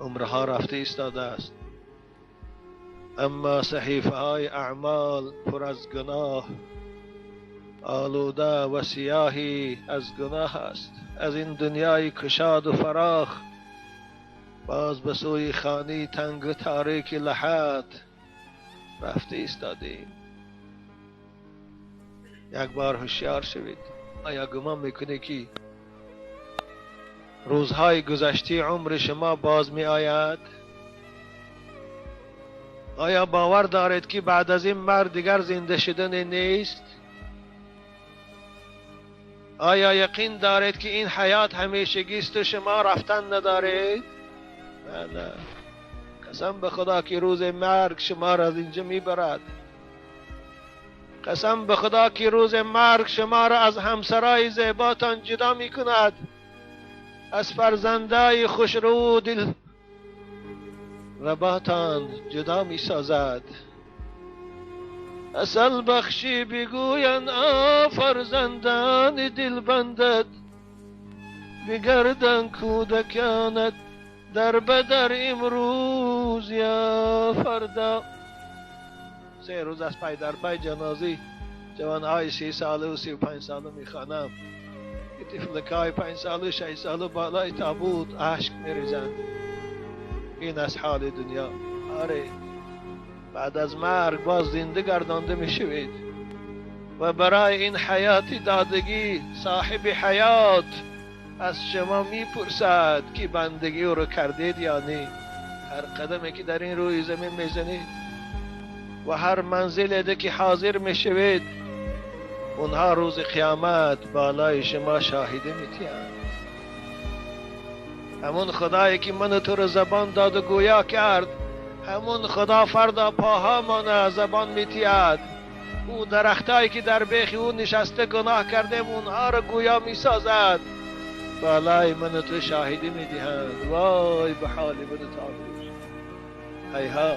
عمرها رفته ایستاده است، اما صحیفه های اعمال پر از گناه، آلوده و سیاهی از گناه است. از این دنیای کشاد و فراخ باز به سوی خانه تنگ و تاریک لحد رفته ایستادیم. یک بار هوشیار شوید. آیا گمان میکنی که روزهای گذشته عمر شما باز می آید؟ آیا باور دارید که بعد از این مرگ دیگر زنده شدن نیست؟ آیا یقین دارید که این حیات همیشگی است و شما رفتن ندارید؟ نه نه، قسم به خدا که روز مرگ شما را از اینجا میبرد. قسم به خدا که روز مرگ شما را از همسرای زیباتان جدا میکند، از فرزندای خوشرو دل رباتان جدا میسازد. اصل بخشی بگویند آ فرزندان دل بندد، بگردن کودکانت در بدر امروز یا فردا. 3 روز از پای در پای جنازی جوانهای 30 ساله و 35 ساله میخوانم که طفلکای 5 ساله 6 ساله بالای تابوت اشک میریزند. این از حال دنیا. آره، بعد از مرگ باز زنده گردانده میشوید و برای این حیات دادگی صاحب حیات از شما میپرسد که بندگی او رو کردید یا نه. هر قدمی که در این روی زمین میزنید و هر منزل که حاضر میشوید، اونها روز قیامت بالای شما شاهده میتیند. همون خدایی که من تو رو زبان داد و گویا کرد، همون خدا فردا پاهامان زبان میتید. او درختایی که در بیخ او نشسته گناه کردیم اونها رو گویا میسازد. بالای من تو شاهدی میدهند. وای به حال من تو. هیهات.